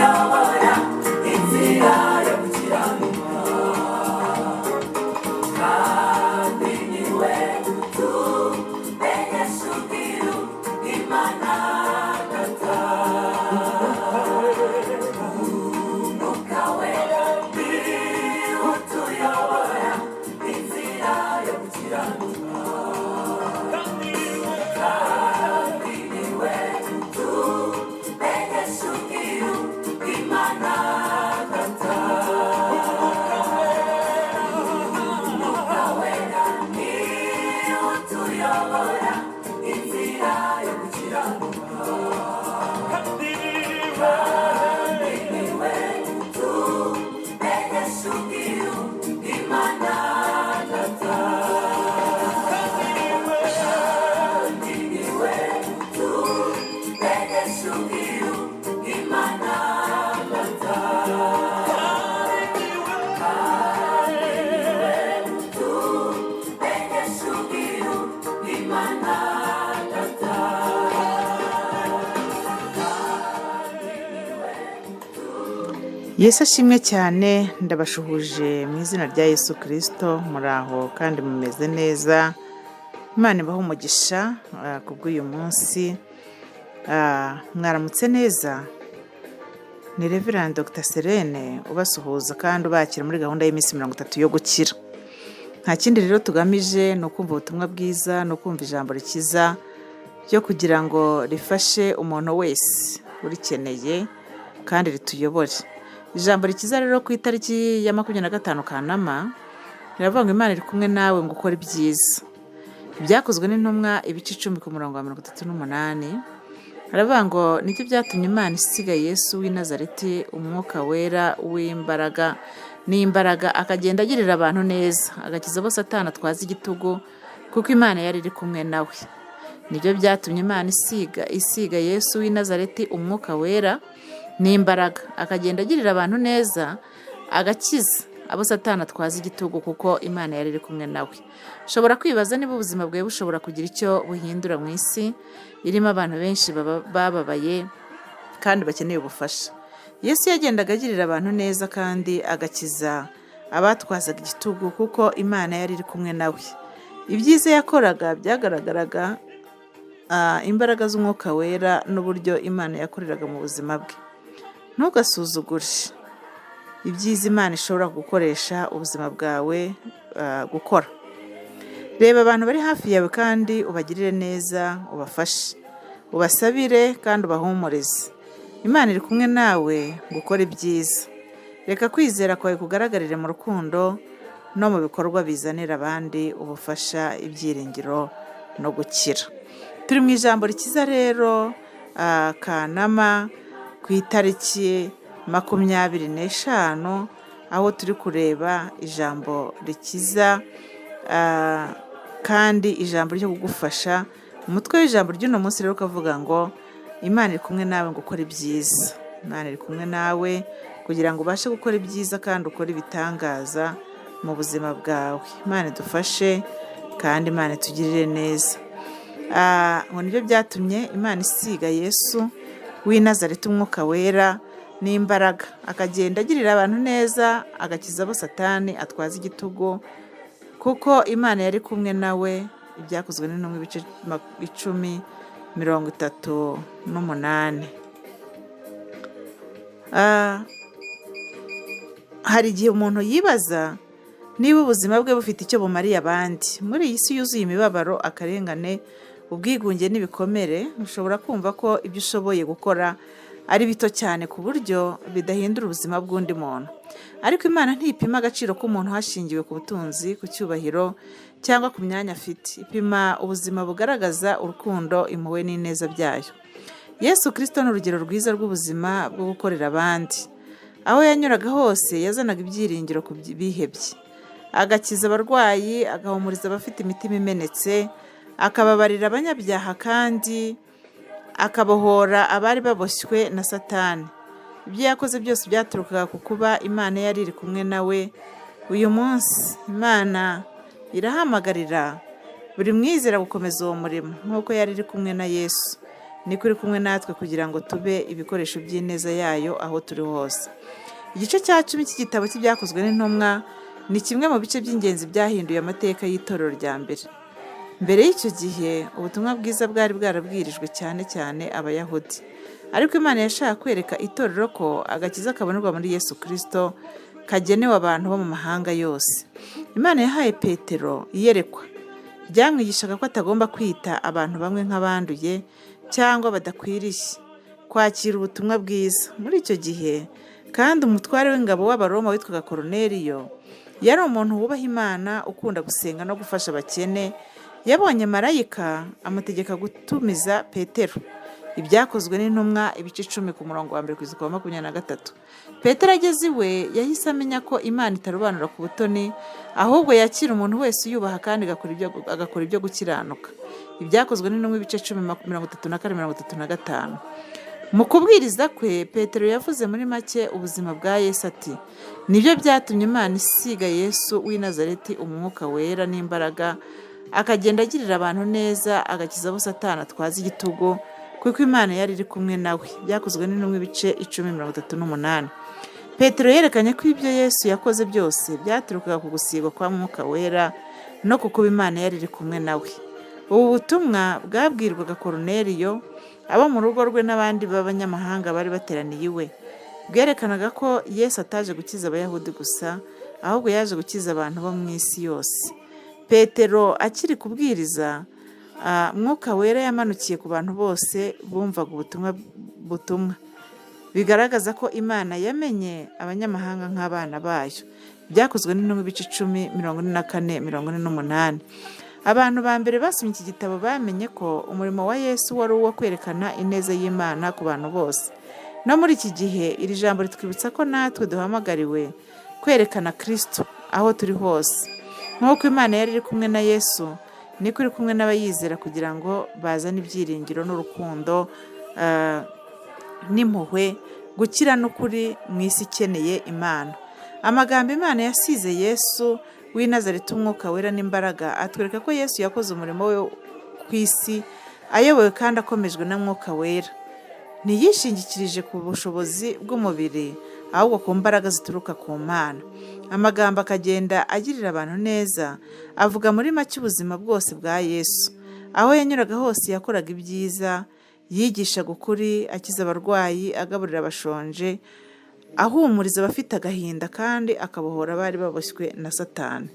Utuyobora inzira yo gukiranuka, kandi niwe utumenyesha ubwiru Imana Data. Umwuka Wera niwe utuyobora inzira yo gukiranuka, kandi niwe utumenyesha ubwiru Imana Data. Umwuka Wera niwe utuyobora inzira yo gukiranuka, kandi niwe utumenyesha ubwiru Imana Data. Kandi niwe utumenyesha ubwiru Imana Data. Kandi niwe utumenyesha ubwiru Imana Data. Kandi niwe. Yesu ashimwe cyane. Ndabashuhuje mu izina rya Yesu Kirisito. Muri aho kandi mumeze neza. Imana ibahe umugisha kubw'uyu munsi. Mwaramutse neza. Ni Reverend Dr Serene ubasuhuza kandi ubakira muri gahunda y'iminsi 30 yo gukira. Nta kindi rero tugamije, ni ukumva ubutumwa bwiza, ni ukumva ijambo rikiza ryo kugira ngo rifashe umuntu wese urikeneye kandi rituyobore. Ijambo rikiza rero ku itariki ya 25 Kanama riravuga ngo: "Imana iri kumwe nawe ngo ukore ibyiza." Ibyakozwe n'Intumwa, ibice 10, ku murongo wa 38, haravuga ngo: "Nibyo byatumye Imana isiga Yesu w'i Nazareti umwuka wera w'imbaraga n'imbaraga, akagenda agirira abantu neza, agakiza abo Satani atwaza igitugu, kuko Imana yari iri kumwe nawe." Nibyo byatumye Imana isiga Yesu w'i Nazareti umwuka wera n'imbaraga, akagenda agirira abantu neza, agakiza abo Satani atwaza igitugu, kuko Imana yari iri kumwe nawe. Ushobora kwibaza niba ubuzima bwawe bushobora kugira icyo buhindura mu isi irimo abantu benshi bababaye kandi bakeneye ubufasha. Yesu yagendaga agirira abantu neza kandi agakiza abatwazaga igitugu, kuko Imana yari iri kumwe nawe. Ibyiza yakoraga byagaragaraga imbaraga z'Umwuka Wera n'uburyo Imana yakoreraga mu buzima bwe. Ntugasuzugure ibyiza Imana ishobora gukoresha ubuzima bwawe gukora. Reba abantu bari hafi yawe kandi ubagirire neza, ubafashe, ubasabire kandi ubahumurize. Imana iri kumwe nawe ngo ukore ibyiza. Reka kwizera kwawe kugaragarire mu rukundo no mu bikorwa bizanira abandi ubufasha, ibyiringiro no gukira. Turi mu ijambo rikiza rero, Kanama ku itariki 25, aho turi kureba ijambo rikiza kandi ijambo ryo kugufasha. Umutwe w'ijambo ry'uno munsi rero ukavuga ngo: "Imana iri kumwe nawe ngo ukore ibyiza." Imana iri kumwe nawe kugira ngo ubashe gukora ibyiza kandi ukore ibitangaza mu buzima bwawe. Imana idufashe kandi Imana itugirire neza. Ngo nibyo byatumye Imana isiga Yesu w'i Nazareti umwuka wera n'imbaraga, akagenda agirira abantu neza, agakiza abo Satani atwaza igitugu, kuko Imana yari kumwe nawe. Ibyakozwe n'Intumwa, ibice 10, 38. Hari igihe umuntu yibaza niba ubuzima bwe bufite icyo bumariye abandi. Muri iyi si yuzuye imibabaro, akarengane, ubwigunge n'ibikomere, ushobora kumva ko ibyo ushoboye gukora ari bito cyane ku buryo bidahindura ubuzima bw'undi muntu. Ariko Imana ntipima agaciro k'umuntu hashingiwe ku butunzi, ku cyubahiro cyangwa ku myanya afite. Ipima ubuzima bugaragaza urukundo, impuhwe n'ineza byayo. Yesu Kirisito ni urugero rwiza rw'ubuzima bwo gukorera abandi. Aho yanyuraga hose yazanaga ibyiringiro ku bihebye, agakiza abarwayi, agahumuriza abafite imitima imenetse, akababarira abanyabyaha kandi akabohora abari baboshywe na Satani. Ibyo yakoze byose byaturukaga ku kuba Imana yari iri kumwe nawe. Uyu munsi Imana irahamagarira buri mwizera gukomeza uwo murimo nk'uko yari iri kumwe na Yesu. Niko iri kumwe natwe kugira ngo tube ibikoresho by'ineza yayo aho turi hose. Igice cya 10 cy'igitabo cy'Ibyakozwe n'Intumwa ni kimwe mu bice by'ingenzi byahinduye amateka y'itorero rya mbere. Mbere y'icyo gihe, ubutumwa bwiza bwari bwarabwirijwe cyane cyane Abayahudi. Ariko Imana yashaka kwereka itorero ko agakiza kabonerwa muri Yesu Kristo kagenewe abantu bo mu mahanga yose. Imana yahaye Petero iyerekwa ryamwigishaga ko atagomba kwita abantu bamwe nk'abanduye cyangwa badakwiriye kwakira ubutumwa bwiza. Muri icyo gihe kandi, umutware w'ingabo w'Abaroma witwaga Koruneliyo yari umuntu wubaha Imana, ukunda gusenga no gufasha abakene. Yabonye marayika amutegeka gutumiza Petero. Ibyakozwe n'Intumwa, ibice 10, ku murongo wa 1 kugeza ku wa 23. Petero ageze iwe, yahise amenya ko Imana itarobanura ku butoni, ahubwo yakira umuntu wese uyubaha kandi agakora ibyo gukiranuka. Ibyakozwe n'Intumwa, ibice 10, 34, 35. Mu kubwiriza kwe, Petero yavuze muri make ubuzima bwa Yesu, ati: "Nibyo byatumye Imana isiga Yesu w'i Nazareti umwuka wera n'imbaraga, akagenda agirira abantu neza, agakiza abo Satani atwaza igitugu, kuko Imana yari iri kumwe nawe." Byakozwe n'Intumwa, ibice 10, 38. Petero yerekanye ko ibyo Yesu yakoze byose byaturukaga ku gusigwa kwa Mwuka Wera no ku kuba Imana yari iri kumwe nawe. Ubu butumwa bwabwirwaga Koruneliyo, abo mu rugo rwe n'abandi b'abanyamahanga bari bateraniye iwe. Bwerekanaga ko Yesu ataje gukiza Abayahudi gusa, ahubwo yaje gukiza abantu bo mu isi yose. Petero akiri kubwiriza, Mwuka Wera yamanukiye ku bantu bose bumvaga ubutumwa butumwa, bigaragaza ko Imana yamenye abanyamahanga nk'abana bayo. Byakozwe n'Intumwa, ibice 10, 44, 48. Abantu ba mbere basomye iki gitabo bamenye ko umurimo wa Yesu wari uwo kwerekana ineza y'Imana ku bantu bose. No muri iki gihe, iri jambo ritwibutsa ko natwe duhamagariwe kwerekana Kristo aho turi hose. Nk'uko Imana yari iri kumwe na Yesu, niko iri kumwe n'abayizera kugira ngo bazane ibyiringiro n'urukundo, n'impuhwe, gukira n'ukuri mu isi ikeneye Imana. Amagambo "Imana yasize Yesu w'i Nazareti umwuka wera n'imbaraga" atwereka ko Yesu yakoze umurimo we ku isi ayobowe kandi akomejwe na Mwuka Wera. Ntiyishingikirije ku bushobozi bw'umubiri, ahubwo ku mbaraga zituruka ku Mana. Amagambo "akagenda agirira abantu neza" avuga muri make ubuzima bwose bwa Yesu. Aho yanyuraga hose yakoraga ibyiza, yigishaga ukuri, akiza abarwayi, agaburira abashonje, ahumuriza abafite agahinda kandi akabohora abari baboshywe na Satani.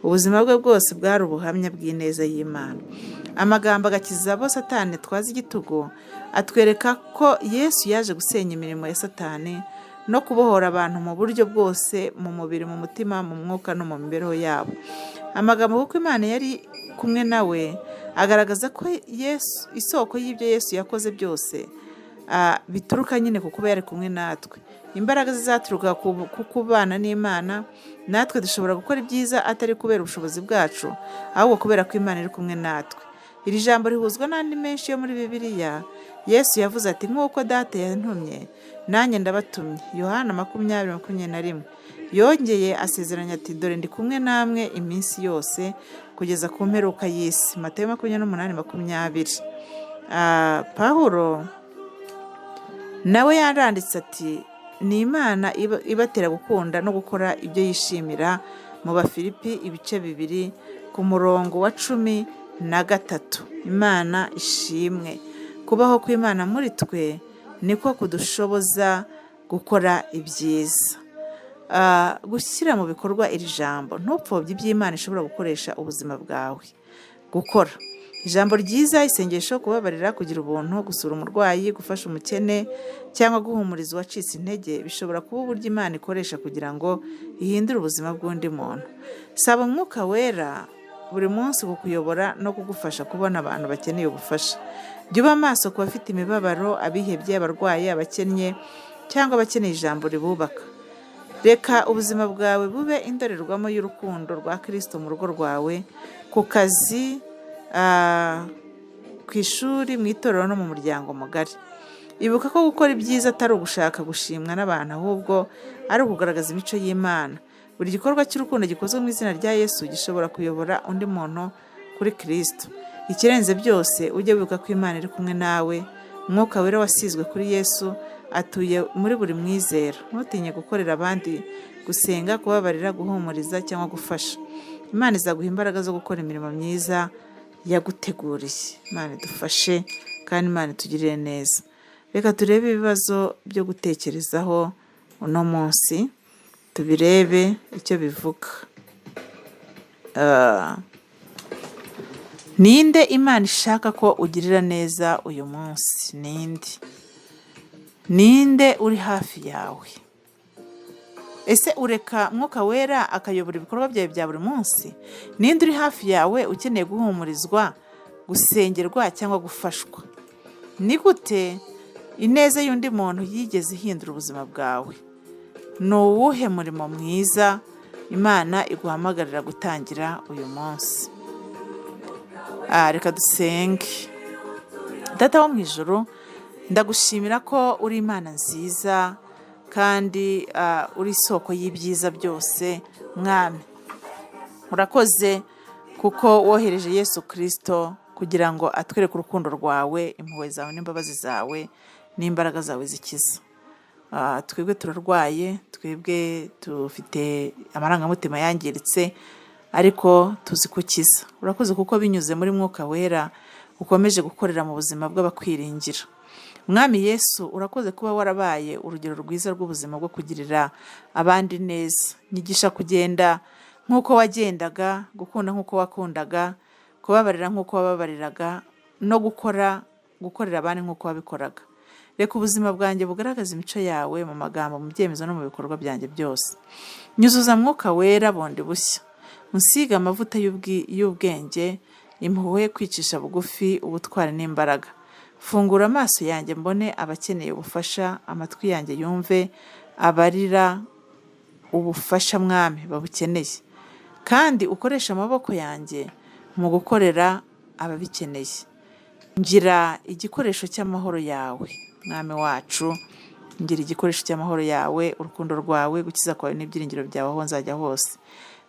Ubuzima bwe bwose bwari ubuhamya bw'ineza y'Imana. Amagambo "agakiza abo Satani atwaza igitugu" atwereka ko Yesu yaje gusenya imirimo ya Satani no kubohora abantu mu buryo bwose, mu mubiri, mu mutima, mu mwuka no mu mibereho yabo. Amagambo "kuko Imana yari kumwe nawe" agaragaza ko Yesu, isoko y'ibyo Yesu yakoze byose, bituruka nyine ku kuba yari kumwe natwe. Imbaraga zizaturuka ku kubana n'Imana. Natwe dushobora gukora ibyiza atari kubera ubushobozi bwacu, ahubwo kubera ko Imana iri kumwe natwe. Iri jambo rihuzwa n'andi menshi yo muri Bibiliya. Yesu yavuze ati: "Nk'uko Data yantumye, nanjye ndabatumye." Yohana 20:21. Yongeye asezeranya ati: "Dore ndi kumwe namwe iminsi yose kugeza ku mperuka y'isi." Matayo 28:20. Pawulo nawe yaranditse ati: "Ni Imana ibatera gukunda no gukora ibyo yishimira." Mu Bafilipi, ibice 2, ku murongo wa 13. Imana ishimwe! Kubaho kw'Imana muri twe niko kudushoboza gukora ibyiza. Gushyira mu bikorwa iri jambo: ntupfobye iby'Imana ishobora gukoresha ubuzima bwawe gukora. Ijambo ryiza, isengesho, kubabarira, kugira ubuntu, gusura umurwayi, gufasha umukene cyangwa guhumuriza uwacitse intege bishobora kuba uburyo Imana ikoresha kugira ngo ihindure ubuzima bw'undi muntu. Saba Umwuka Wera buri munsi kukuyobora no kugufasha kubona abantu bakeneye ubufasha. Jya uba maso ku bafite imibabaro, abihebye, abarwayi, abakennye cyangwa abakeneye ijambo ribubaka. Reka ubuzima bwawe bube indorerwamo y'urukundo rwa Kristo mu rugo rwawe, ku kazi, ku ishuri, mu itorero no mu muryango mugari. Ibuka ko gukora ibyiza atari ugushaka gushimwa n'abantu, ahubwo ari ukugaragaza imico y'Imana. Buri gikorwa cy'urukundo gikozwe mu izina rya Yesu gishobora kuyobora undi muntu kuri Kristo. Ikirenze byose, ujye wibuka ko Imana iri kumwe nawe. Umwuka Wera wasizwe kuri Yesu atuye muri buri mwizera. Ntutinye gukorera abandi, gusenga, kubabarira, guhumuriza cyangwa gufasha. Imana izaguha imbaraga zo gukora imirimo myiza yaguteguriye. Imana idufashe kandi Imana itugirire neza. Reka turebe ibibazo byo gutekerezaho uno munsi, tubirebe icyo bivuga. Ninde Imana ishaka ko ugirira neza uyu munsi? Ninde? Ninde uri hafi yawe? Ese ureka Mwuka Wera akayobora ibikorwa byawe bya buri munsi? Ninde uri hafi yawe ukeneye guhumurizwa, gusengerwa cyangwa gufashwa? Ni gute ineza y'undi muntu yigeze ihindura ubuzima bwawe? Ni uwuhe murimo mwiza Imana iguhamagarira gutangira uyu munsi? Reka dusenge. Data wo mu ijuru, ndagushimira ko uri Imana nziza kandi uri isoko y'ibyiza byose. Mwami, urakoze kuko wohereje Yesu Kirisito kugira ngo atwereke urukundo rwawe, impuhwe zawe n'imbabazi zawe n'imbaraga zawe zikiza. Twebwe turarwaye, twebwe dufite amarangamutima yangiritse, ariko tuzi ko ukiza. Urakoze kuko binyuze muri Mwuka Wera ukomeje gukorera mu buzima bw'abakwiringira. Mwami Yesu, urakoze kuba warabaye urugero rwiza rw'ubuzima bwo kugirira abandi neza. Nyigisha kugenda nk'uko wagendaga, gukunda nk'uko wakundaga, kubabarira nk'uko wababariraga, no gukorera abandi nk'uko wabikoraga. Reka ubuzima bwanjye bugaragaze imico yawe mu magambo, mu byemezo no mu bikorwa byanjye byose. Nyuzuza Mwuka Wera bundi bushya, unsiga amavuta y'ubwenge, impuhwe, kwicisha bugufi, ubutwari n'imbaraga. Fungura amaso yanjye mbone abakeneye ubufasha, amatwi yanjye yumve abarira ubufasha, Mwami, babukeneye, kandi ukoreshe amaboko yanjye mu gukorera ababikeneye. Ngira igikoresho cy'amahoro yawe, Mwami wacu. Ngira igikoresho cy'amahoro yawe, urukundo rwawe, gukiza kwawe n'ibyiringiro byawe aho nzajya hose.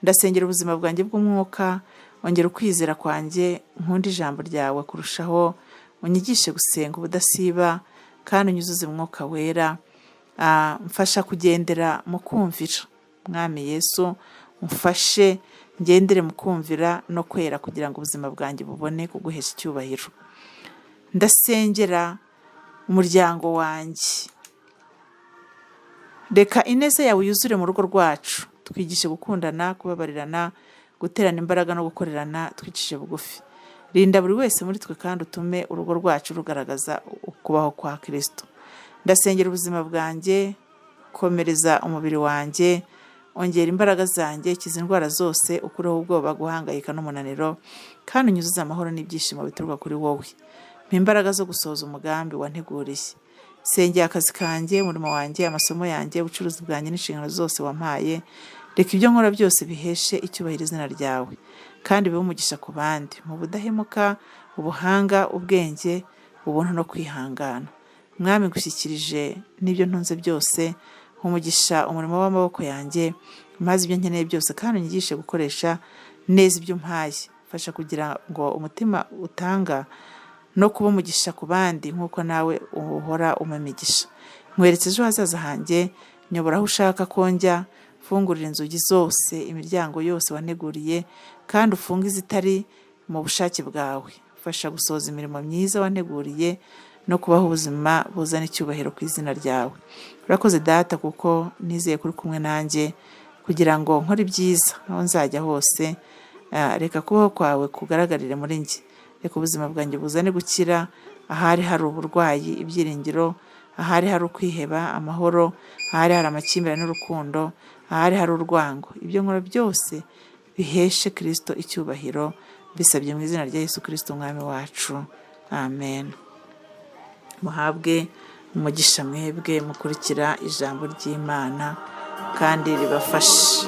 Ndasengera ubuzima bwanjye bw'umwuka. Ongera ukwizera kwanjye, nkunda ijambo ryawe kurushaho, unyigishe gusenga ubudasiba kandi unyuzuze Umwuka Wera. Mfasha kugendera mu kumvira. Mwami Yesu, umfashe ngendere mu kumvira no kwera kugira ngo ubuzima bwanjye bubone kuguhesha icyubahiro. Ndasengera umuryango wanjye. Reka ineza yawe yuzure mu rugo rwacu. Twigishe gukundana, kubabarirana, guterana imbaraga no gukorerana twicishije bugufi. Rinda buri wese muri twe kandi utume urugo rwacu rugaragaza ukubaho kwa Kirisito. Ndasengera ubuzima bwanjye. Komereza umubiri wanjye, ongera imbaraga zanjye, kiza indwara zose, ukureho ubwoba, guhangayika n'umunaniro, kandi unyuzuze amahoro n'ibyishimo bituruka kuri wowe. Mpa imbaraga zo gusohoza umugambi wanteguriye. Sengera akazi kanjye, umurimo wanjye, amasomo yanjye, ubucuruzi bwanjye n'inshingano zose wampaye. Reka ibyo nkora byose biheshe icyubahiro izina ryawe kandi bibe umugisha ku bandi. Mu budahemuka, ubuhanga, ubwenge, ubuntu no kwihangana. Mwami, ngushyikirije n'ibyo ntunze byose. Umugisha umurimo w'amaboko yanjye, maze ibyo nkeneye byose, kandi unyigishe gukoresha neza ibyo umpaye. Fasha kugira ngo umutima utanga no kuba umugisha ku bandi nk'uko nawe uhora umpa imigisha. Nkweretse ejo hazaza hanjye. Nyobora aho ushaka ko njya. Fungurira inzugi zose, imiryango yose wanteguriye, kandi ufunge izitari mu bushake bwawe. Fasha gusohoza imirimo myiza wanteguriye no kubaho ubuzima buzana icyubahiro ku izina ryawe. Urakoze Data, kuko nizeye kuri kumwe nanjye kugira ngo nkore ibyiza aho nzajya hose. Reka kubaho kwawe kugaragarire muri njye. Reka ubuzima bwanjye buzane gukira ahari hari uburwayi, ibyiringiro ahari hari ukwiheba, amahoro ahari hari amakimbirane n'urukundo ahari hari urwango. Ibyo nkora byose biheshe Kirisito icyubahiro. Bisabye mu izina rya Yesu Kirisito Umwami wacu, amen. Muhabwe umugisha mwebwe mukurikira ijambo ry'Imana kandi ribafashe.